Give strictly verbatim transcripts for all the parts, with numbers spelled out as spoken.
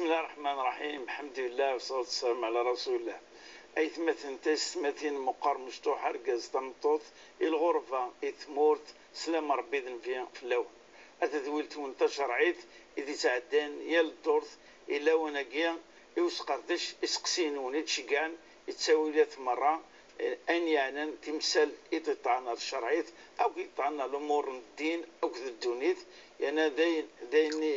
بسم الله الرحمن الرحيم، الحمد لله والصلاة والسلام على رسول الله. Aytmaten, taysetmatin, meqqar, mecṭuḥ, argaz, tameṭṭut, i lɣerba, i tmurt, sslam n Ṛebbi d nnbi fell-awen. A tadwilt-nwen tacerɛit i d-ittɛeddan yal ddurt i lawan-agi, i usqerdec, iseqsiyen-nwen i d-ceggɛen, i ttawilat merra, eh, ayen yeɛnan timsal i d-iṭṭɛen ɣer tcerɛit, akk i d-iṭṭɛen ɣer lumuṛ n ddin akked ddunit, yerna d ayen, d ayen i,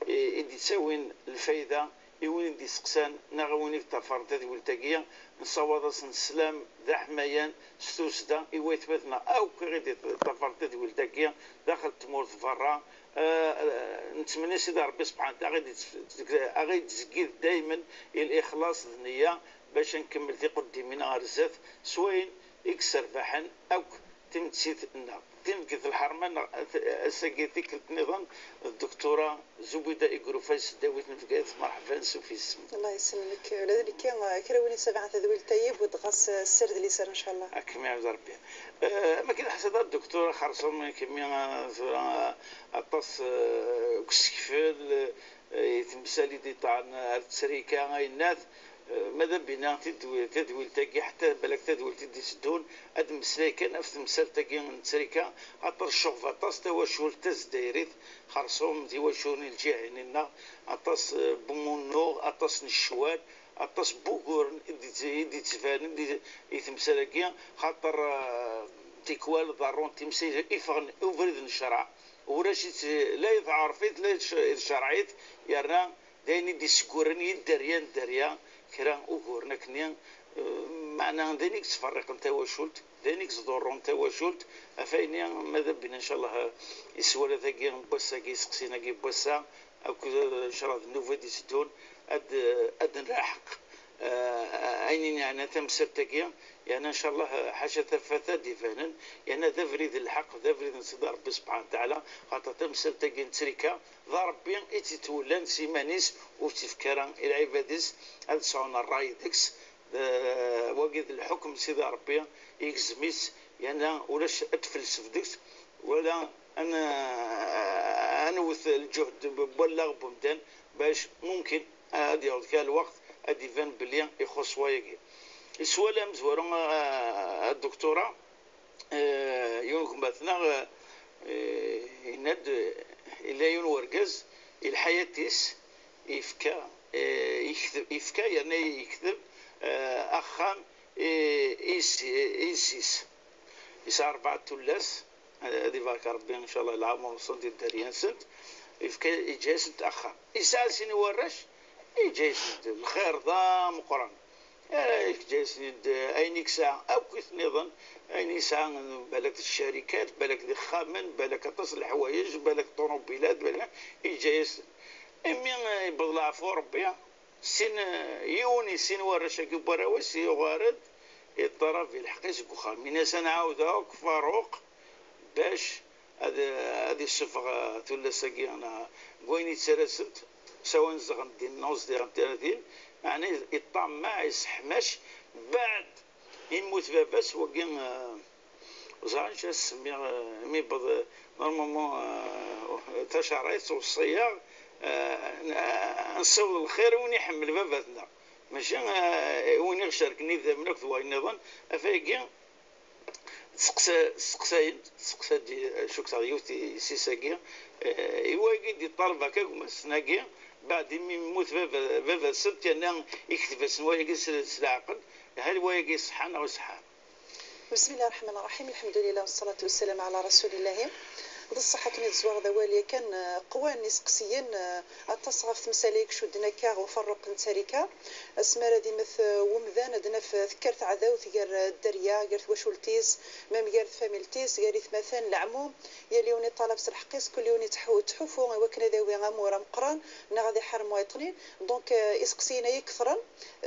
i, i d-ittawin lfayda i win i d-iseqsan neɣ i win i yeṭṭafaren tadwilt-agi. Nessawaḍ-asen sslam d aḥmayan s tussda i waytmaten-nneɣ akk i ɣ-id-iṭṭafaren tadwilt-agi daxel n tmurt, berra. Eh, eh, nettmenni Sidi Ṛebbi subḥanahu wa taɛala a ɣ-id-, a ɣ-id-tzeggid daymen i lixlaṣ d nneyya bac ad nkemmel tiqeddimin ɣer zdat s wayen i yesserbaḥen akk timetti-nneɣ. Tin deg At Lḥerma neɣ at-, ass-agi tikkelt nniḍen, d Dduktura Zubida Igrufa, s tesdawit n Bgayet. Merḥba, ansuf yes-m. Allah yesselmek. Ula d nekki, eh, kra win yettabaɛen tadwilt-agi, yewwi-d ɣas, eh, sser d liser, ncallah. Ad kem-iɛawed Rebbi. Eh, ma k-id-ḥsiḍ a Dduktura, xerṣum kemmi, eh, tura, eh, aṭas, eh, deg usekfel, eh, i temsal i d-iṭṭɛen ar ttrika, ayennat, eh, ma d abina tidwi-, tadwilt-agi, ḥetta balak tadwilt i d-iteddun, ad d-mmeslay kan ɣef temsalt-agi n ttrika, axaṭer tceɣɣeb aṭas tawacult tazdayrit, xerṣum tiwaculin n lǧiha-nni-nneɣ, aṭas, eh, n umunuɣ, aṭas n ccwal, aṭas n wuguren i d-, i d-yettbanen di, i temsal-agi, xaṭer, eh, tikwal ḍerrunt timsal i ffɣen i ubrid n ccreɛ. Ulac-itt, la i tɛerfit, la i tc-, i tcerɛit, yerna d ayen i d-isegguren i dderya n dderya kra uguren akkenni, eh, meɛna d ayen i yettferriqen tawacult, d ayen i yettḍurrun tawacult. Ɣef ayenni, ma d abina, ncallah, eh, i swala-agi n wass-agi, iseqsiyen-agi n wass-a, akked, eh, ncallah d nnuba i d-iteddun, ad, ad nlaḥeq, eh, ayen i yeɛnan tamsalt-agi, yerna ncallah, eh, ḥaca tafat ad d-ibanen, yerna d abrid n lḥeqq, d abrid n Sidi Ṛebbi subḥanahu wa taɛala, xaṭer tamsalt-agi n ttrika, d Ṛebbi i tt-ittwellan s iman-is, ur tt-ifka ara i lɛibad-is ad sɛun ṛṛay deg-s. D, wagi d lḥukm n Sidi Ṛebbi, igzem-itt, yerna ulac ad tfelsef deg-s, wala ad n-, ad nwet lǧuhd n wallaɣ n umdan bac mumkin ad yaweḍ kra lweqt ad d-iban belli ixuṣṣ wayagi. Swal amezwaru, a, a Dduktura, eh, yiwen n gma-tneɣ, eh, yenna-d, eh, yella yiwen wergaz i lḥayat-is yefka, eh, yekteb, yefka yerna yekteb, eh, axxam i, i yessi-, i yessi-s. Yesɛa rebɛa tullas, eh, ad ibarek Rebbi, ncallah, leɛmer-nsent di dderya-nsent. Yefka, yeǧǧa-yasent axxam. Yesɛa sin warrac, yeǧǧa-yasent lxir d ameqqran. Eh, yeǧǧa-yasent-id, eh, ayen i yesɛa akk i ten-iḍen, ayen i yesɛa, balak d ccarikat, balak d ixxamen, balak aṭas n leḥwayeǧ, balak ṭunubilat, balak, yeǧǧa-yasen. Imi, eh, yewweḍ leɛfu Rebbi, sin, eh, yiwen i sin warrac-agi n warraw-is yuɣal-d, iṭṭalab i lḥeqq-is deg uxxam. Ini-as ad nɛawed akk Faruq bac ad, ad issufeɣ, eh, tullas-agi, neɣ deg wayen yettarasent, s awen zɣen din, neɣ zdiɣen tiratin, meɛna iṭṭamaɛ, isseḥmac, baɛd yemmut baba-s, wagi, eh, ur ẓriɣ acu ad s-semmiɣ, eh, imi yewweḍ, eh, normalement, eh, tacerɛit, weṣṣiyaɣ, eh, n-, eh, ad nessiweḍ lxir i win iḥemmel baba-tneɣ. Mačči, eh, i win iɣ-cerken idammen akked wayen nniḍen, ɣef wayagi, tseqsa-, tseqsayen, tseqsa-d, eh, cukteɣ yiwet i yessi-s-agi, eh, i wayagi d-iṭaleb akka gma-s-nagi, baɛd imi yemmut baba, baba-tsent, yerna ikteb-asen wayagi s, s leɛqel, hal wayagi iṣeḥḥa neɣ ur iṣeḥḥa ara. بسم الله الرحمن الرحيم. الحمد لله والصلاة والسلام على رسول الله. D ṣṣeḥ akken i d-tezwareḍ awal yakan, eh, qwan iseqsiyen, eh, aṭas ɣef temsal-agi icudden akka ɣer uferruq n ttarika. Asmi ara d-imet, eh, wemdan, ad naf tekker teɛdawt gar, eh, dderya, gar twacult-is, même gar tfamilt-is, gar itmaten, leɛmum. Yal yiwen iṭalab s lḥeqq-is, kul yiwen yettḥu-, yettḥufu i wakken ad yawi amur ameqqran neɣ ad iḥerrem wayeṭnin. Donc, eh, iseqsiyen-agi kefren.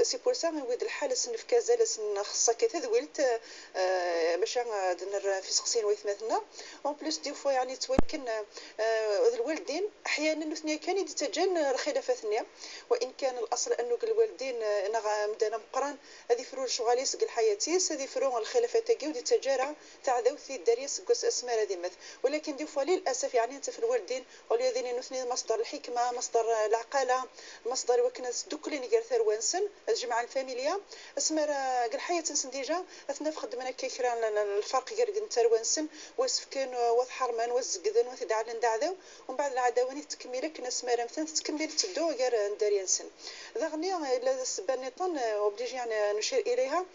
C'est pour ça, yewwi-d lḥal ad sen-nefk azal, ad sen-nxeṣṣ akka tadwilt, eh, maca, eh, ad nerr ɣef iseqsiyen n waytmaten-nneɣ. En plus, des fois, yeɛni, Yettwakken, eh, d lwaldin, aḥyanan nutni kan i d-ittaǧǧan, eh, lxilafat-nni. Wa in kan laṣel annu deg lwaldin, eh, neɣ amdan ameqqran ad ifru lecɣal-is deg lḥayat-is, ad ifru lxilafat-agi, ur d-ittaǧǧa ara taɛdawt i dderya seg wass asmi ara d-immet. Walakin di fois, lil asaf, yeɛni, nettaf lwaldin, au lieu d-inin nutni d masdar lḥikma, masdar, eh, lɛeqala, masdar i wakken ad sduklen gar tarwa-nsen, ad jemɛen lfamilya, asmi ara deg lḥayat-nsen dija, aten-a xeddmen akka kra n, n, n lferq gar n tarwa-nsen, wa sefken, wa t-ḥermen, wa t-zegden, wa t-id-ɛellen d aɛdaw, umbeɛd lɛadawa-nni tettkemmil akken asmi ara mmten, tettkemmil tetteddu gar n dderya-nsen. Daɣen, yella d ssebba nniḍen, eh, obligé, yeɛni, nucir ilayha,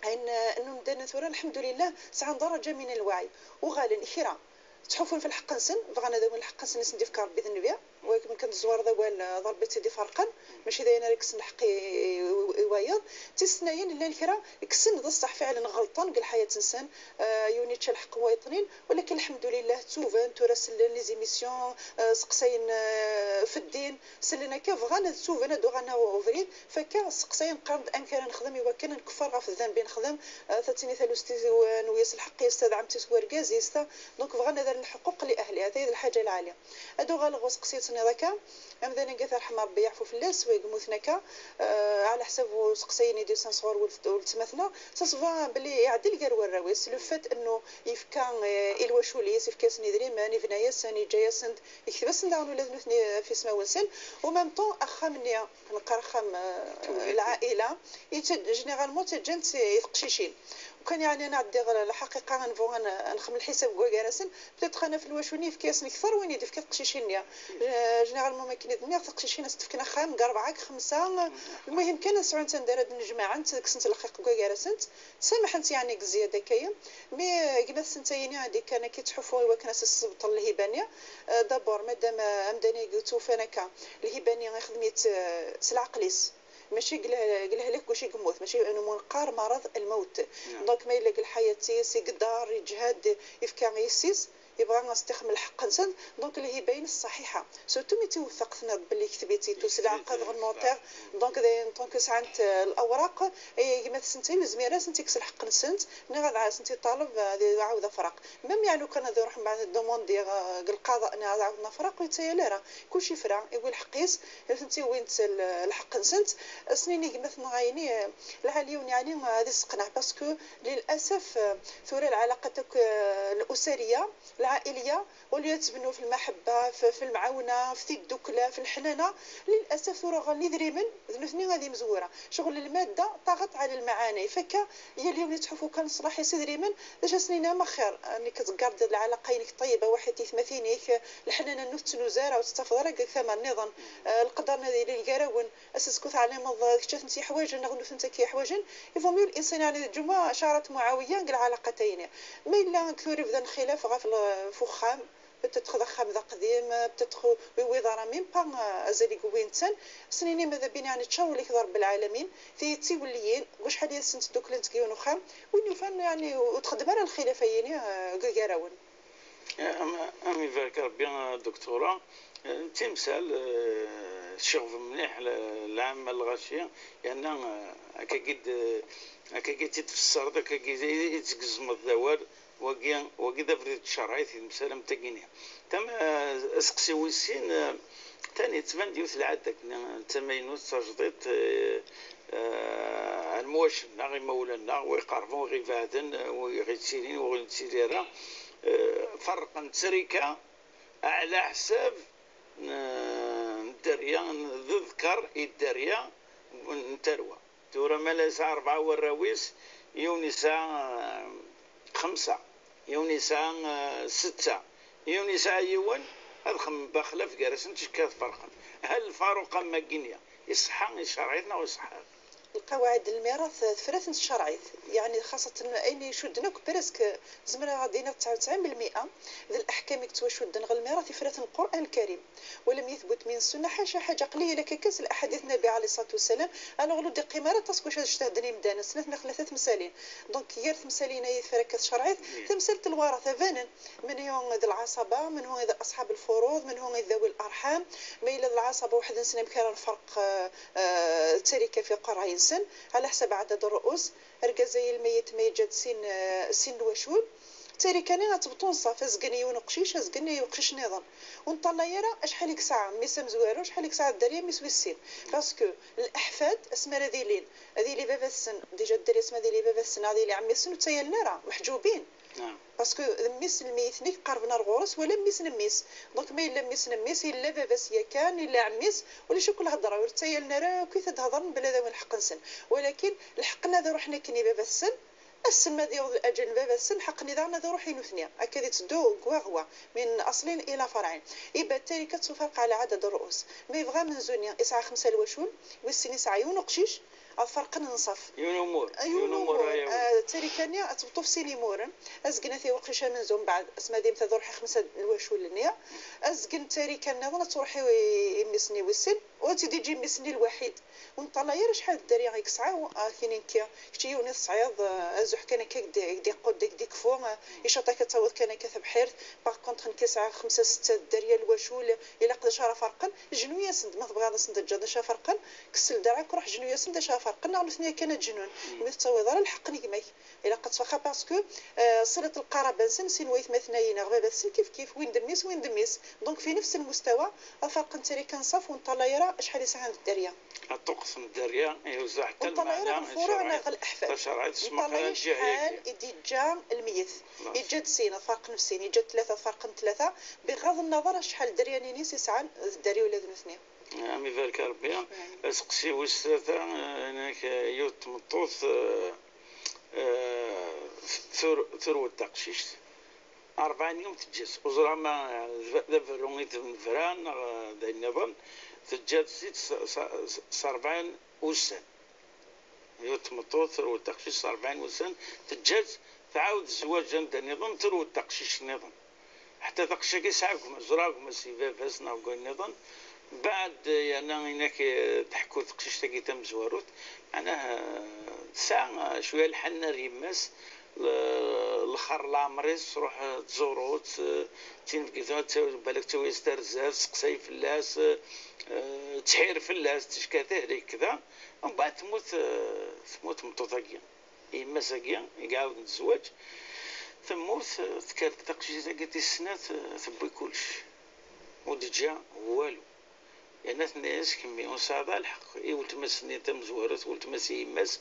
ayen, eh, n umdan tura, lḥemdulillah, sɛan daraǧa min lwaɛi, uɣalen kra, ttḥufun f lḥeqq-nsen, bɣan ad awin lḥeqq-nsen i sen-d-ifka Rebbi d Nnbi, wakken kan tezwareḍ awal, eh, d Rebbi i tt-id-iferqen, mačči d ayen ara kksen lḥeqq i, i, i, i wayeḍ. Tisnayin, llan kra kksen d ṣṣeḥ fiɛlen ɣelṭen deg lḥayat-nsen, eh, yiwen yečča lḥeqq n wayeḍnin, walakin lḥemdulillah, ttuban, tura sellen les émissions, eh, seqsayen, eh, f ddin, sellen akka, bɣan ad ttuban, ad uɣalen ɣer ubrid, fakka seqsayen, qqaren-d amek ara nexdem i wakken ad nkeffer ɣef ddenb i nexdem, eh, ta d tini talust-is, eh, n wis lḥeqq-is, ta d ɛemti-s n wergaz-is, ta, donc bɣan ad rren lḥequq li ahliha, ta d lḥaǧa lɛali. Ad uɣaleɣ ɣer useqsi-s-nniḍ akka, amdan-agi ad t-yerḥem Rebbi, yeɛfu fell-as, wa yemmuten akka, eh, ɛla ḥsab useqsi-nni d-yusan sɣur wel-, weltma-tneɣ, ça se voit belli iɛeddel gar warraw-is, le fait annu yefka, eh, i lwacul-is, yefka-yasen idrimen, yebna-yasen, yeǧǧa-yasen-d, yekteb-asen daɣen ula d nutni ɣef yismawen-nsen, u même temps axxam-nni, neqqar axxam, eh, lɛaila, généralement ttaǧǧan-tt i teqcicin. Ukan yeɛni ad nɛeddi ɣer lḥaqiqa, ad nebɣu ad n-, ad nexdem lḥisab deg wagar-asen, peut-être ɣef lwacul-nni yefka-yasen kter win i d-yefka teqcicin-nni. Eh, généralement, ma akken i d-nniɣ, tiqcicin ad s-d-fken axxam deg rebɛa, deg xemsa, lmuhim kan ad sɛunt anda ara d-nnejmaɛent, kksent lxiq deg wagar-asent, samaḥent yeɛni deg zzyada akka-yi. Mi, eh, gma-tsent ayini ad ikkan akka yettḥuffu i wakken ad s-tesbṭel lhiba-nni. Eh, d'abord, madam, eh, amdan-agi ur ttufan akka, lhiba-nni ixdem-itt, eh, s leɛqel-is. Mačči deg leh-, deg lehlak wacu i yemmut, mačči, neqqar mareḍ lmawt. Donc ma yella deg lḥayat-is, iqedder, yeǧhed, yefka i yessi-s, yebɣa ad s-ixdem lḥeqq-nsen, donc lhiba-ines ṣaḥiḥa. Surtout mi tt-iweffeq, tenniḍ belli yekteb-itt-id s leɛqed, ɣer notaire, donc d ayen, tant que sɛant, euh, lawraq, i gma-tsent ur yezmir ad asent-ikkes lḥeqq-nsent, neɣ ad asent-iṭaleb, euh, ad iɛawed afraq. Même yeɛni ukan ad iruḥ mbeɛd ad demandi, euh, deg lqaḍa, neɣ ad ɛawden afraq, ur yettayal ara. Kulci yefra, iwwi lḥeqq-is, nutenti wwint l-, lḥeqq-nsent, ad sen-nini gma-tneɣ ayni, eh, lɛali-wen yeɛni, eh, ad isseqneɛ, parce que للأسف, eh, tura lɛalaqat akk, eh, الأسرية, العائلية, au lieu ad tebnu f lmaḥebba, f, f lemɛawna, f tiddukla, f leḥnana, للأسف tura uɣalen idrimen, d nutni ad imezwura. Ccɣel lmadda طغت على المعاني, fakka yal yiwen yettḥuffu kan ṣṣlaḥ-is, idrimen, d acu ad s-nini, ama xir, eh, nekk ad tgardiḍ lɛalaqa-inek ṭṭeyyiba, waḥid tiyetmatin-ik, eh, leḥnana-nni ur tettnuzu ara, ur tettafeḍ ara deg tama nniḍen, eh, leqder-nni ad yili gar-awen, ass-a skud teɛlimeḍ d kečč ad tent-yeḥwaǧen neɣ nutenti ad k-yeḥwaǧen, il vaut mieux l'insan yeɛni yeǧǧ ma carat Muɛawiya deg lɛalaqat-ayni. Ma yella deg tura yebdan xilaf ɣef l-, f uxxam, peut-être d axxam d aqdim, peut-être ur yewwiḍ ara même pas, eh, azal i yewwi netta, ad s-nini mada bin yeɛni tcawel-ik d Rebbi lɛalamin, ti d tiwelliyin, deg wacḥal i asent-dduklent deg yiwen uxxam, win yufan yeɛni ur txeddem ara lxilaf-ayini, eh, deg gar-awen. Am, am ibarek Rebbi, a Doktura, eh, d timsal, eh, tceɣben mliḥ l-, lɛamma lɣaci, yerna, eh, akkagi d-, akkagi i tt-id-tfessreḍ, akkagi i, i tgezmeḍ d awal, wagi, wagi d abrid n tcerɛit i temsal am tagini. Tam, eh, aseqsi wis sin, eh, tani tettban-d yiwet lɛadda akken d tamaynut, d tajdiṭ, eh, eh, lmuwacc-nneɣ, imawlan-nneɣ, wa iqerben, wa ibeɛden, eh, wa ɣ-ittilin, wa ɣ-ittili ara, eh, ferqen ttrika ɛla ḥsab n, n dderya, n, d ḍḍker i dderya n tarwa. Tura ma la yesɛa rebɛa warraw-is, yiwen yesɛa, eh, xemsa, yiwen yesɛa, eh, setta, yiwen yesɛa yiwen, ad xemmen baxlaf gar-asen, ticki ad ferqen. Hal lfaruq am wagini iṣeḥḥa i tcerɛit neɣ ur iṣeḥḥa ara? Lqawaɛid n lmirat tefra-tent tcerɛit, yeɛni xaṣaten ayen icudden akk, presque zemreɣ ad d-iniɣ tesɛa u tesɛin belmiya d leḥkam i yettwacudden ɣer lmirat, ifra-ten Lqur'an Lkarim. ولم يثبت من السنة حاشا حاجة قليلة ككاس الأحاديث النبي عليه الصلاة والسلام. Alors ur d-iqqim ara aṭas n wacu ad jtehden imdanen, snat neɣ tlata temsalin. Donc gar temsalin-a i tefra akka tcerɛit, tamsalt n lwaratha banen, menhu d lɛaṣaba, menhu d aṣḥab lfuruḍ, menhu d dawi larḥam, ma yella d lɛaṣaba weḥd-nsen amek ara nferq, eh, eh, ttarika f iqerray-nsen, ɛla ḥsab ɛadad rruus, argaz-a i lmeyyet ma yeǧǧa-d sin, eh, sin n lwacul, Ttarika-nni ad tebṭu n ṣṣaf, azgen n yiwen uqcic, azgen n uqcic nniḍen. Ur neṭṭalay ara acḥal i yesɛa mmi-s amezwaru, acḥal i yesɛa dderya mmi-s wis sin. Parce que leḥfad, asmi ara d ilin, ad yili baba-tsen, déjà dderya asmi ad yili baba-tsen, ad yili ɛemmi-tsen, ur ttayalen ara, meḥǧubin. Parce que d mmi-s n lmeyyet-nni i iqerben ar ɣur-s, wala mmi-s n mmi-s. Donc ma yella mmi-s n mmi-s, yella baba-s yakan, yella ɛemmi-s, ulac akk lhedra, ur ttayalen ara akkit ad d-hedren belli ad awin lḥeqq-nsen. Walakin lḥeqq-nni ad iruḥen akken i baba-tsen, ass-n ma ad yaweḍ aǧal n baba-tsen, lḥeqq-nni daɣen ad iruḥ i nutni. Akka ad itteddu deg wa ɣ wa, min aṣlin ila farɛin. Iba ttarika d tufarqa ɛla ɛadad rruus. Ma yebɣa amenzu-nni yesɛa xemsa lwacul, wis sin yesɛa yiwen uqcic, ad ferqen n ṣṣaf. Yiwen umur. Yiwen umur, ah, ttarika-nni ad tebṭu f sin imuren. Azgen ad t-iwqec amenzu, mbeɛd asmi ad yemmet ad iruḥ i xemsa n lwacul-nni. Azgen n ttarika nniḍen ad truḥ i, i mmi-s-nni wis sin, u ad tt-id-iǧǧ i mmi-s-nni lwaḥid. Ur neṭṭalay ara acḥal n dderya i yesɛa, ah, kini nekki, kečč yiwen i tesɛiḍ, ah, azuḥ kan akka i k-d-, i k-d-iqud, i k-d-ikfu, ah, icaṭ-ak ad tawiḍ kan akka tabḥirt. Par contre, nekk yesɛa xemsa, setta dderya lwacul, ilaq d acu ara ferqen, jnu-yasen-d, ma tebɣiḍ ad sen-d-teǧǧeḍ d acu ara ferqen, kkes lderɛ-k, ruḥ jnu-yasen d acu ara ferqen, neɣ nutni akken ad ǧnun. Mi ur tettawiḍ ara lḥeqq n gma-k. Ilaq ad tfeqqa parce que, euh, ṣilat lqaraba-nsen, sin waytmaten-ayi neɣ baba-tsen kif kif, win d mmi-s, win d mmi-s. Donc fi nefs lmustawa, ad ferqen ttarika n ṣṣaf, ur neṭṭalay ara acḥal i sɛan dderya. Aṭuqqet n dderya, iwezzeɛ ḥetta lmeɛna lfuruɛ neɣ leḥfad. Tacerɛit tesmeqra lǧiha-agi. Acḥal i d-yeǧǧa lmeyyet. Yeǧǧa-d sin, ad ferqen f sin, yeǧǧa-d tlata, ad ferqen tlata, بغض النظر acḥal dderya-nni-s i sɛan d dderya ula d nutni. Am ibarek Rebbi. Aseqsi wis tlata, eh, inek, eh, yiwet tmeṭṭut, eh, eh, tur-, turwet taqcict, rebɛin yum teǧǧa-tt. Ur ẓriɣ ma, eh, d, d aberru i d-nebra neɣ, eh, d ayen nniḍen. Teǧǧa-tt s, s, s, s rebɛin ussan. Yiwet tmeṭṭut turwet taqcict s rebɛin wussan, teǧǧa-tt, tɛawed zzwaǧ anda nniḍen, turwet taqcict nniḍen. Ḥetta taqcict-agi tesɛa gma-s, ẓriɣ gma-s i baba-s neɣ deg wayen nniḍen. Mbeɛd, yerna inek, eh, teḥku teqcict-agi tamezwarut, meɛnah, eh, tesɛa, eh, cwiya lḥenna ar yemma-s, l-, lxer leɛmer-is, tṛuḥ, eh, tẓuru-tt, eh, d tin deg, balak tawi-as tarzaf, teseqsay fell-as, eh, eh, tettḥir fell-as, tecka tehlek, kda. Mbeɛd temmut, eh, temmut tmeṭṭut-agi. Yemma-s-agi i iɛawden zzwaǧ, temmut, eh, tekker-d taqcict-agi tis snat, eh, tewwi kullec. Ur d-teǧǧa walu. Yerna tenna-yas: "Kemmi ur tesɛiḍ ara lḥeqq i weltma-s-nni tamezwarut, weltma-s i yemma-s,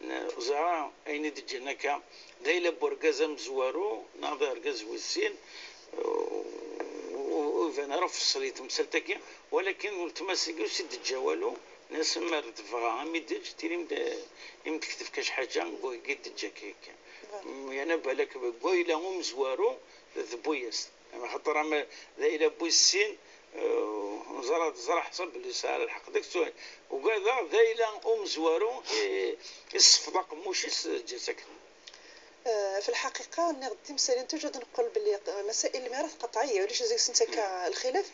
n-, ẓra ayen i d-ǧǧan akka, d ayla n urgaz amezwaru, neɣ d argaz wis sin, u-, u-, ur iban ara ufeṣṣel i temsalt-agi, walakin weltma-s-agi ur s-id-teǧǧa walu, tenna-yas: 'Mer tebɣa, a m-id-teǧǧ, tili m-d-, i m-d-tekteb kac ḥaǧa, deg wagi d-teǧǧa akka, akka.'" Voilà. Mm, yerna balak deg wayla umezwaru, tewwi-yas-t. Axaṭer ama d ayla n wis sin, eh, neẓra, teẓra ḥṣan belli yesɛa lḥeqq deg-s. Ugadeɣ d ayla umezwaru i, i tessefḍ aqemmuc-is, ǧǧa-tt akken. Eh, في الحقيقة, nniɣ-d timsalin, toujours ad nqul belli, eh, مسائل الميراث قطعية, ulac deg-sent akka lxilaf.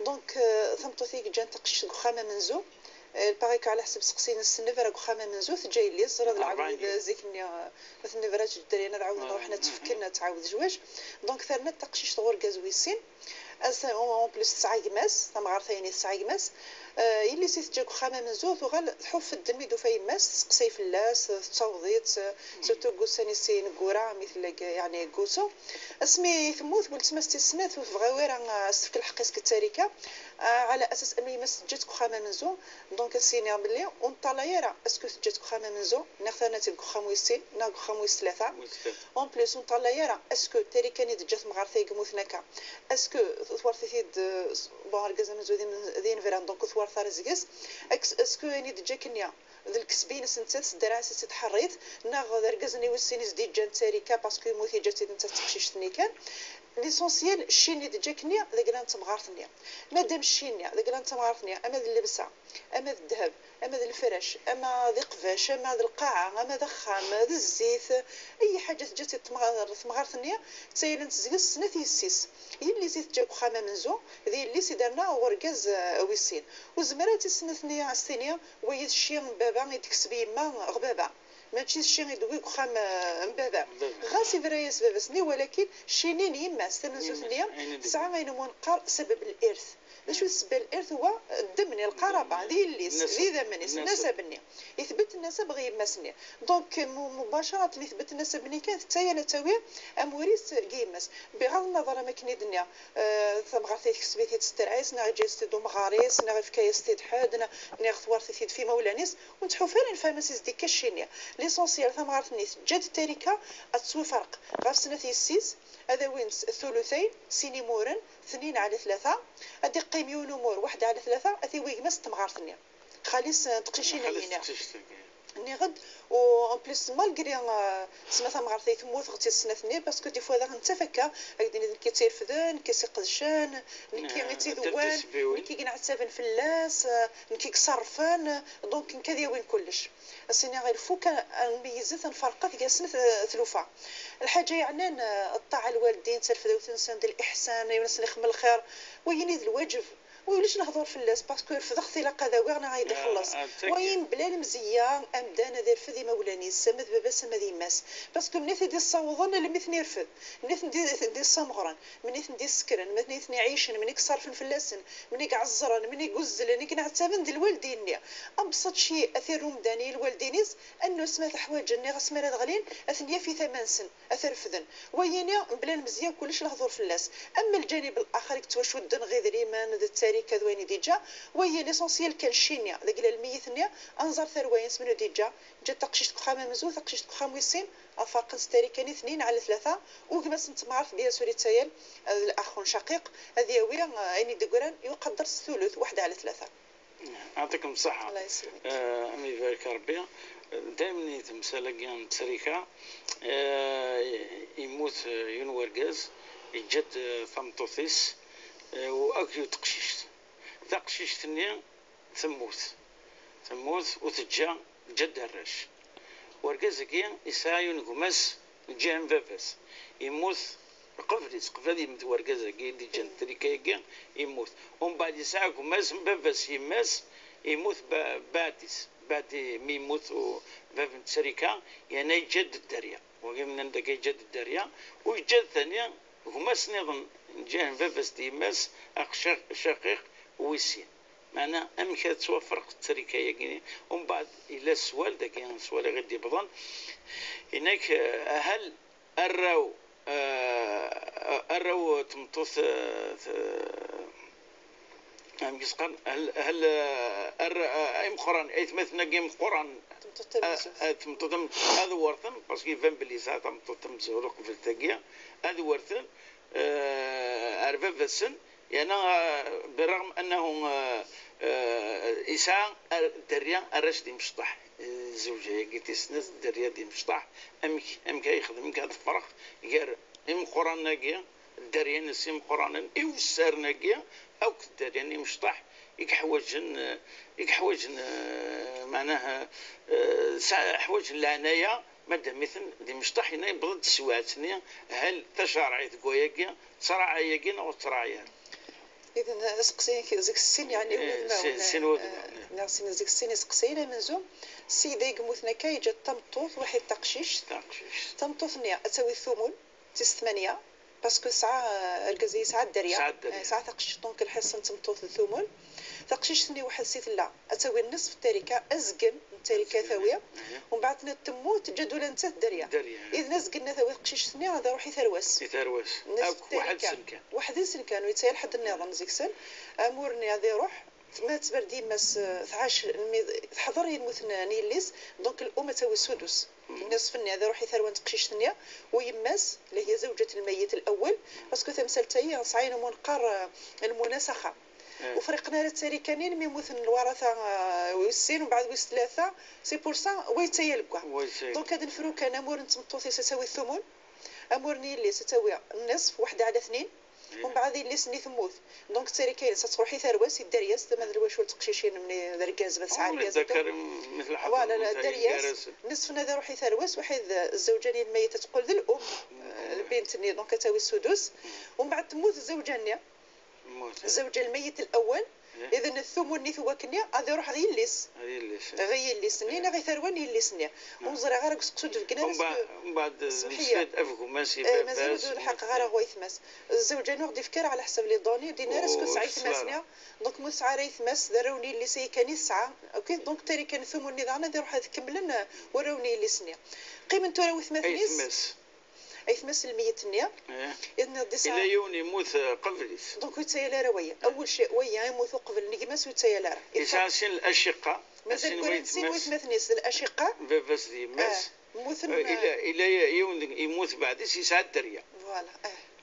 Donc, eh, tameṭṭut i yeǧǧan taqcict deg uxxam amenzu, eh, il paraît que ɛla ḥsab seqsi-ines, tennebra deg uxxam amenzu, teǧǧa yelli-s, ẓriɣ d lɛewd zik-nni, eh, ma tennebra teǧǧ dderya ad ɛawden ruḥen ad tt-fken, ad tɛawed zzwaǧ. Donc, terna-d taqcict ɣur urgaz wis sin. Ass-, en plus tesɛa gma-s, tamɣart-ayni tesɛa gma-s. Eh, yelli-s i teǧǧa deg uxxam amenzu, tuɣal tḥuff-d mi d-tufa yemma-s, tesseqsay fell-as, tettaweḍ-itt, surtout deg ussan-is ineggura, mi tella deg, yeɛni, deg wusu. Asmi temmut, weltma-s tis snat ur tebɣi ara, eh, ad s-tefk lḥeqq-is deg ttarika, eh, ɛla asas annu yemma-s teǧǧa-tt deg uxxam amenzu. Donc, ad s-iniɣ belli ur neṭṭalay ara est-ce que teǧǧa-tt deg uxxam amenzu, neɣ terna-tt-id deg uxxam wis sin, neɣ deg uxxam wis tlata. Wis tlata. En plus, ur neṭṭalay ara est-ce que ttarika-nni d-teǧǧa temɣart-agi yemmuten akka, est-ce que twert-it-id, eh, s-, bon, argaz amenzu d im-, d inebran, donc ur twert ara seg-s. Est-ce que ayen i d-teǧǧa akkenni d lkesb-ines nettat, s dderɛ-is i tt-id-tḥerrit, neɣ d argaz-nni wis sin i s-d-yeǧǧan ttarika parce que yemmut, yeǧǧa-tt-id nettat d teqcict-nni kan. L'essentiel, cci-nni d-teǧǧa akkenni d agla n temɣart-nni. Madam cci-nni d agla n temɣart-nni, ama d llebsa, ama d ddheb, ama d lefrac, ama d iqbac, ama d lqaɛa, ama d axxam, d zzit, ay ḥaǧa teǧǧa-tt-id temɣ-, temɣart-nni, ttaylent seg-s snat yessi-s. Yelli-s i teǧǧa deg uxxam amenzu, d yelli-s i d-terna ɣer urgaz, eh, wis sin. Ur tezmir ara tis snat-nni ad s-tini: "Wagi d cci n baba i d-tekseb yemma ɣer baba. Mačči d cci i d-tewwi deg uxxam, eh, n baba." Baba. Ɣas ibra-yas baba-s-nni, walakin cci-nni n yemma-s, tamenzut-nni, yemma-s, ayen i d-, tesɛa ayen umi neqqar sabab l-irth. D acu i d ssebba n l'irt? Huwa ddem-nni, lqaraba, d yelli-s, d idammen-is, nnasab-nni. Ithbet nnasab ɣer yemma-s-nni. Donc, mu-, mubacaraten ithbet nnasab-nni kan, d tayal ad tawi amur-is deg yemma-s. Bɣaḍ nnaḍer am akken i d-nniɣ, eh, tamɣart-a tekseb-it-id s terɛa-s, neɣ yeǧǧa-yas-t-id umɣar-is, neɣ yefka-yas-t-id ḥedd, neɣ, neɣ tewweṛ-it-id f imawlan-is, ur nettḥuf ara nefhem-as i s-d-ikka cci-nni. L'essentiel, tamɣart-nni teǧǧa-d tarika ad tettwaferq ɣef snat yessi-s, ad awin s-, thuluthayn, sin imuren, tnin ɛla tlata, ad d-iqqim yiwen umur, waḥed ɛla tlata, ad t-iwi gma-s n temɣart-nni. Xali-s n teqcicin-agi. Nniɣ-d, u en plus, malgré, euh, sma tamɣart-agi temmut ɣef tis snat-nni, parce que des fois daɣen nettaf akka, ad k-d-nini d nekk i tt-irefden, nekk i tt-iqedcen, nekk i tt-idewwan, nekk i yenɛettaben fell-as, euh, nekk i iṣerrfen, donc nekk ad yawin kullec. As-iniɣ, il faut kan ad nmeyyez, ad nferq gar snat, euh, tlufa. Lḥaǧa yeɛnan, euh, ṭṭaɛa n lwaldin, d tarfdawt-nsen, d liḥsan, yiwen ad sen-ixdem lxir, wagini d lwaǧeb. Ulac lehdur fell-as, parce que refdeɣ-t, ilaq ad awiɣ neɣ ad yi-d-ixelleṣ. Wayi mebla lemzeyya, amdan ad irfed imawlan-is, ama d baba-s ama d yemma-s. Parce que mnit i d-issawḍen almi ten-irfed, mnit i d-issameɣren, mnit i d-issekren, mnit i ɛicen, mnit i iṣerfen fell-asen, mnit i ɛeẓẓren, mnit i uzzlen, i yenɛettaben d lwaldin-nni. Abṣaṭ ci, a t-irrumdan i lwaldin-is, annu asma teḥwaǧen, niɣ asma ara d-ɣlin, ad ten-yaf i tama-nsen. Ad t-refden. Wayini, mebla lemzeyya, kullec lehdur fell-as. Am lǧanib laxer i yettwacudden ɣer idrimen d ttarika d wayen i d-iǧǧa, wayi l'essentiel kan cci-nni, deg la lmeyyet-nni, ad nẓer tarwa-ines menu d-iǧǧa, ǧǧa taqcict deg uxxam amenzu, taqcict deg uxxam wis sin, ad ferqen s ttarika-nni tnin ɛla tlata, u gma-s n temɣart, bien sûr, ittayal, eh, d l'axun caqiq, ad yawi, eh, ayen i d-yeggran, yuqader s thulutht, waḥed ɛla tlata. Yeɛṭikem ṣṣeḥḥa. Allah yesselmek. Eh, am ibarek Rebbi. Daymen i temsal-agi n ttrika, eh, yemmut, eh, yiwen wergaz, yeǧǧa-d, eh, tameṭṭut-is, eh, u akked yiwet teqcict. Taqcict-nni temmut. Temmut u teǧǧa, teǧǧa-d arrac. Wergaz-agi yesɛa yiwen gma-s n lǧiha n baba-s. Yemmut qbel-is, qbel ad yemmet wergaz-agi i d-iǧǧan ttrika-agi, yemmut. Umbeɛd yesɛa gma-s n baba-s, yemma-s, yemmut ba-, baɛd-is. Baɛd mi yemmut u-, bab n ttrika, yerna yeǧǧa-d dderya. Wagi nnan-d akka yeǧǧa-d dderya, u yeǧǧa-d tani gma-s nniḍen, n lǧiha n baba-s d yemma-s, aqcic caqiq wis sin. Meɛna, amek ad tettwaferq ttrika-agi? Umbeɛd, yella sswal, dagi sswal i ɣ-id-yewwḍen. Yenna-k, eh, hal arraw, eh, arraw n tmeṭṭut, eh, t-, amek i s-qqaren? Hal, hal, eh, arra-, eh, imeqqran, aytmaten-agi imeqqran, eh, eh, tmeṭṭut am-, ad werten, parce que iban belli yesɛa tameṭṭut tamezwarut uqbel tagi, ad werten, eh, ar baba-tsen, yerna, eh, بالرغم أنه, eh, eh, yesɛa ar-, dderya, arrac d imecṭaḥ. Eh, zzewǧa-agi tis snat, dderya d imecṭaḥ. Amek, amek ay yexdem, amek ad tefreq gar imeqqranen-agi, dderya-nnes imeqqranen, iwessaren-agi, akk dderya n imecṭaḥ i yeḥwaǧen, eh, i yeḥwaǧen, eh, meɛnaha, eh, sa-, ḥwaǧen leɛnaya, madam-iten d imecṭaḥ, yenna yewweḍ-d teswiɛt-nni, hal tacerɛit deg wayagi, tettṛaɛa ayagi neɣ ur tettṛaɛa ara? Idan, aseqsi-inek zik sin, yeɛni, eh, wudmawen, sin, sin wudmawen, eh, neɣ sin, zik sin iseqsiyen. Amenzu, ssida i yemmuten akka, yeǧǧa-d tameṭṭut, waḥid taqcict. Taqcict. Tameṭṭut-nni ad tawi tumul, tis tmanya, parce que tesɛa, eh, argaz-agi yesɛa dderya. Yesɛa dderya. Eh, yesɛa taqcict, donc lḥiṣ n tmeṭṭut d tumul. Taqcict-nni weḥd-s i tella, ad tawi nneṣf n ttarika, azgen n ttarika ad tawi. Umbeɛd tennad temmut, teǧǧa-d ula nettat dderya. Dderya. Idan azgen ad tawi teqcict-nni, ad iruḥ i tarwa-s. I tarwa-s. Nneṣf n ttarika. Akk weḥd-sen kan. Weḥd-sen kan, ur yettayal ḥedd nniḍen zik-sen. Amur-nni ad iruḥ, ma tettberdi yemma-s, eh, tɛac, mi teḥḍer i lmut n, n yelli-s, donc l'um ad tawi sudus. Nniṣf-nni ad iruḥ i tarwa n teqcict-nni, u yemma-s, اللي هي زوجة الميت الأول, parce que tamsalt-agi, sɛan amu neqqar, eh, lmuna s axxam. Ur friqen ara ttarika-nni mi mmuten lwarata, eh, wis sin, umbeɛd wis tlata, c'est pour ça, wa yettayal deg wa. Donc, ad nefru kan amur n tmeṭṭut-is ad tawi tumul, amur n yelli-s ad tawi nniṣf, waḥed ɛla tnin, umbeɛd yelli-s-nni temmut. Donc, ttarika-ines ad tṛuḥ i tarwa-s, i dderya-s, tama d lwacul teqcicin, mni d argaz, ma tesɛa argaz. Voilà, la, dderya-s, nniṣf-nni ad iṛuḥ i tarwa-s, waḥid, eh, zzewǧa n lmeyyet ad teqqel d l'um, eh, lbint-nni, donc ad tawi sudus. Umbeɛd temmut zzewǧa-nni. Zzewǧa n lmeyyet l'awwal, Iḍen thumun-nni n wakkenni ad iruḥ ɣer yelli-s. Ɣer yelli-s-nni neɣ i tarwa n yelli-s-nni. Ur ẓriɣ ara deg useqsu d-beggen ara. Mbeɛd, mbeɛd, semḥ-iyi, nesla-d ɣef gma-s i baba-s. Mazal ur d-lḥaqeɣ ara ɣer wayetma-s. Zzawǧ-inu ur ɣ-d-ifki ara ɛla ḥsab les données, ur d-yenni ara est-ce que tesɛa ayetma-s-nni. Donc ma ur tesɛi ara ayetma-s, d arraw n yelli-s ay kan i tesɛa. Ok, donc tari kan thumun-nni daɣen ad iruḥ ad kemmlen warraw n yelli-s-nni. Qqimen tura waytmaten-is. Aytma-s lmeyyet-nni. Iḍen d-isɛa. Yella yiwen yemmut, eh, qbel-is. Donc ur yettayal ara waya. Awel cay, waya yemmut uqbel n gma-s ur yettayal ara. Yesɛa sin laciqa. Mazal ggran sin waytmaten-is d laciqa. Baba-s d yemma-s. Mmuten. Eh, illa, illa yiwen yemmut beɛd-is yesɛa dderya. Voilà.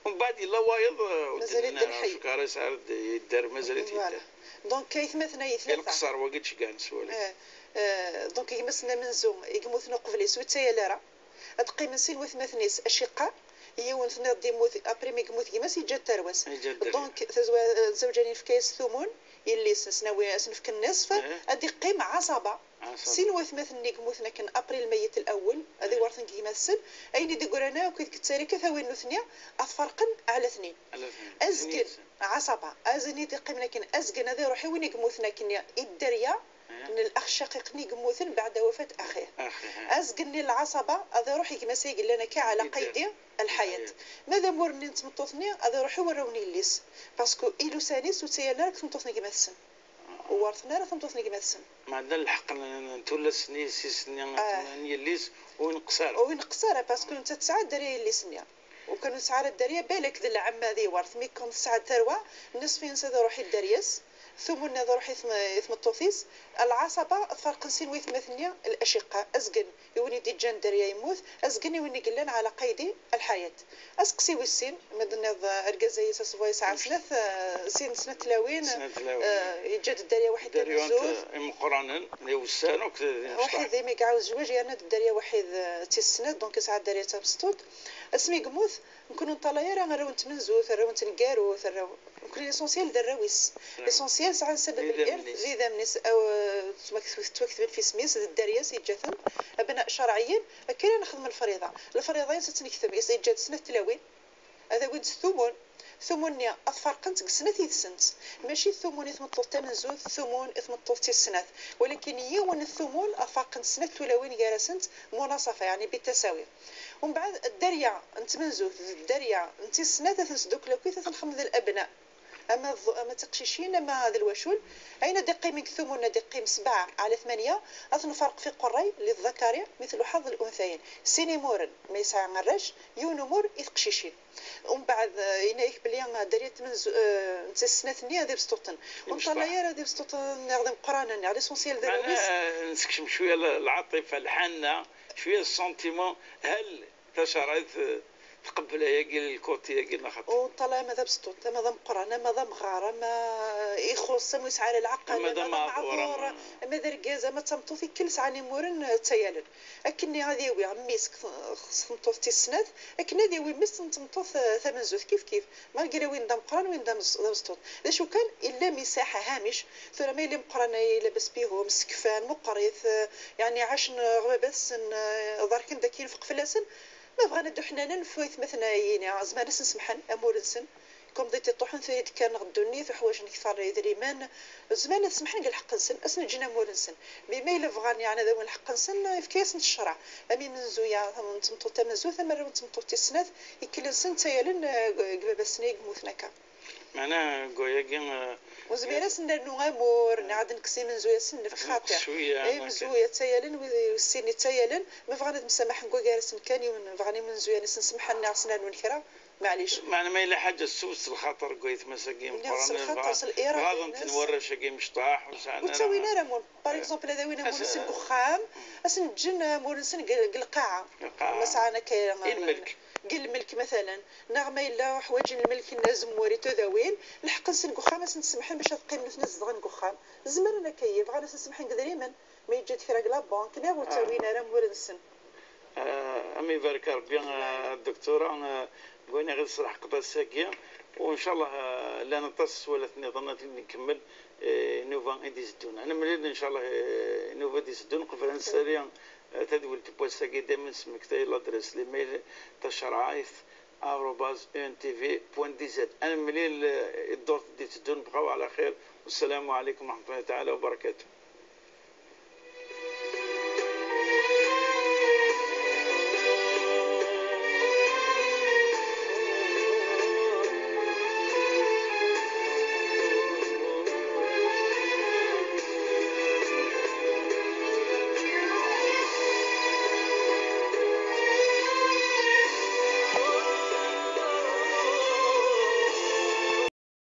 Mbeɛd yella wayeḍ, eh, ur d-nenni ara, cukkeɣ ara yesɛa yedder, mazal-it yedder. Donc aytmaten-a i tlata. Lqeṣṣer wagi d-ceggɛen s wali. Donc gma-s n amenzu i yemmuten uqbel-is ur yettayal ara. Ad qqimen sin watmaten-is aciqa, yiwen tenniḍ-d yemmut, après mi yemmut gma-s yeǧǧa-d tarwa-s. Donc tazwa-, zzawǧa-nni yefka-yas thumun, yelli-s ad s-nawi, ad s-nefk nniṣf, ad iqqim ɛaṣaba. Sin watmaten-nni yemmuten akken après lmeyyet lawel, ad iwerten deg gma-tsen, ayen i d-yeggran akk i deg ttari-k ad t-awin nutni, ad t-ferqen ɛla tnin. Azgen, ɛaṣaba, azgen i d-iqqimen akken, azgen ad iruḥ i win i yemmuten akken i dderya, n lax ccaqiq-nni yemmuten beɛda wafat axih. Azgen-nni n lɛaṣaba ad iruḥ i gma-s ay yellan akka ɛla qaydi lḥayat. Ma d amur-nni n tmeṭṭut-nni ad iruḥ i warraw n yelli-s. Parce que ilusan-is ur ttayalen ara deg tmeṭṭut n gma-tsen. Ur werten ara tameṭṭut n gma-tsen. Meɛna lḥeqq n, n tullas-nni, yessi-s-nni, n yelli-s, ur ineqqes ara. Ur ineqqes ara, parce que nettat tesɛa dderya yelli-s-nni. Ukan ur tesɛa ara dderya, balak d lɛemma ad iwert. Mi kan tesɛa tarwa, nniṣf-ines ad iruḥ i dderya-s, thumun ad iruḥ i tm-, i tmeṭṭut-is, lɛaṣaba ad ferqen sin waytmaten-nni laciqa, azgen i win i d-iǧǧan dderya yemmut, azgen i win i yellan ɛla qaydi lḥayat. Aseqsi wis sin, ma d-tenniḍ, eh, argaz-agi s aṣbu yesɛa snat, eh, sin, snat tlawin, eh, yeǧǧa-d dderya waḥid tamenzut. Imeqqranen, d iwessanen akk d imecṭaḥ. Waḥid imi iɛawez zzwaǧ, yerna-d dderya waḥid, eh, d tis snat, donc yesɛa dderya d tabesṭuṭ. Asmi yemmut, nekkni ur neṭṭalay ara arraw n tmenzut, arraw n tneggarut, arraw, nekkni l'essentiel d arraw-is. L'essentiel sɛan sabab n lirth d idammen-is, aw, ttwak-, ttwaketben f isem-is, d dderya-s yeǧǧa-ten, abna cerɛiyen, akka ara nexdem lefriḍa. Lefriḍa-ines ad tt-nekteb, yeǧǧa-d snat tlawin, ad awint thumun. Thumun-nni ad ferqent deg snat yid-sent. Mačči thumun i tmeṭṭut tamenzut, thumun i tmeṭṭut tis snat. Walakin yiwen thumun ad ferqent snat tulawin gar-asent, munaṣafa, yeɛni bitasawi. Umbeɛd, dderya n tmenzut d dderya n tis snat ad ten-sdukkel akkit, ad ten-nexdem d labna. Ama d, ama d tiqcicin, ama d lwacul. Ayen ad d-iqqimen deg thumun ad d-iqqim sebɛa ɛla tmanya, ad ten-nferq fi qerray, lizzakari mitlu ḥaḍ luntayen. Sin imuren ma yesɛa arrac, yiwen umur i teqcicin. Umbeɛd, eh, yenna-yak belli, eh, dderya n tmenzu-, eh, n tis snat-nni d ibesṭuṭen. Ur neṭṭalay ara d ibesṭuṭen neɣ d imeqqranen, neɣ l'essentiel d arraw-is. Meɛna, eh, nessekcem cwiya l-, lɛaṭifa, lḥanna, cwiya sentiment, hal tacerɛit, eh, tqebbel ayagi, lkuti-agi, neɣ xaṭi? Ur neṭṭalay ama d abesṭuṭ, ama d ameqqran, ama d amɣar, ama ixuṣṣ, ama yesɛa lɛaqel, ama d amaɛḍur, ama d argaz, ama d tameṭṭut, ikkel sɛan imuren, eh, ttayalen. Akken ad yawi mmi-s deg t-, s tmeṭṭut tis snat, akken ad yawi mmi-s n tmeṭṭut, eh, tamenzut, kif kif. Malgré win d ameqqran, win d ames-, d abesṭuṭ. D acu kan, illa misaḥa, hamic. Tura ma yella meqqran, ay labas bihum, sekfan, meqqrit, eh, yeɛni ɛacen, eh, ɣer baba-tsen, eh, ḍerken d akken yefq fell-asen. Ma bɣan ad d-uḥnanen f waytmaten-agi, zemren ad sen-semḥen amur-nsen. Comme d tiṭuḥin tura i d-kkren ɣer ddunit, uḥwaǧen kter n yedrimen, zemren ad semḥen deg lḥeqq-nsen, ad sen-ǧǧen amur-nsen. Mais ma yella bɣan, yeɛni, ad awin lḥeqq-nsen, yefka-yasen ccreɛ. Am imenzuya, am n tmeṭṭut tamenzut, am arraw n tmeṭṭut tis snat, ikkelsen ttayalen, eh, deg baba-tsen i yemmuten akka. Meɛna deg wayagi, eh, ur nezmir ad sen-nernu amur, neɣ ad nekkes imenzuya ad sen-nefk, xaṭi. Imenzuya ttayalen, wid, wid sin ttayalen, ma bɣan ad msamaḥen deg wagar-asen kan, yiwen bɣan imenzuya ad sen-semḥen neɣ ad sen-rnun kra, maɛlic. Meɛna ma yella ḥaǧa tessewwet s lxaṭer deg waytma-s-agi meqqren, s lxaṭer, s lirada-ines. Ɣaḍen-ten warrac-agi imecṭaḥ, ur sɛan ara. Ur ttawin ara amur. Par exemple, ad awin amur-nsen deg uxxam, ad sen-ǧǧen amur-nsen deg, deg lqaɛa. Deg lqaɛa. Ma sɛan akka, i lmelk. Deg lmelk, matalen. Neɣ ma yella ḥwaǧen lmelk n azemmur i tudawin, lḥeqq-nsen deg uxxam ad sen-semḥen bac ad qqimen nutni ad zedɣen deg uxxam. Zemren akka, bɣan ad sen-semḥen deg idrimen, ma yeǧǧa-d kra deg la banque, neɣ ur ttawin ara amur-nsen. Ah, am ibarek Rebbi, ah, dduktura, ah, deg wayen i ɣ-d-tesreḥqeḍ ass-agi, u ncallah, ah, llan aṭas n sswalat nniḍen ad t-id-nkemmel, eh, nnuba i d-iteddun. Ad nemlil ncallah, eh, nnuba i d-iteddun, qbel ad nessali, eh, tadwilt n wass-agi, daymen nesmektay l'adresse, l'email, tacerɛayt, arobase E N T V point D Z. Ad nemlil, eh, i ddurt d-iteddun, bqaw ɛla xir. Wassalamu ɛlaykum wa rahmatullahi taɛala wa barakatuh.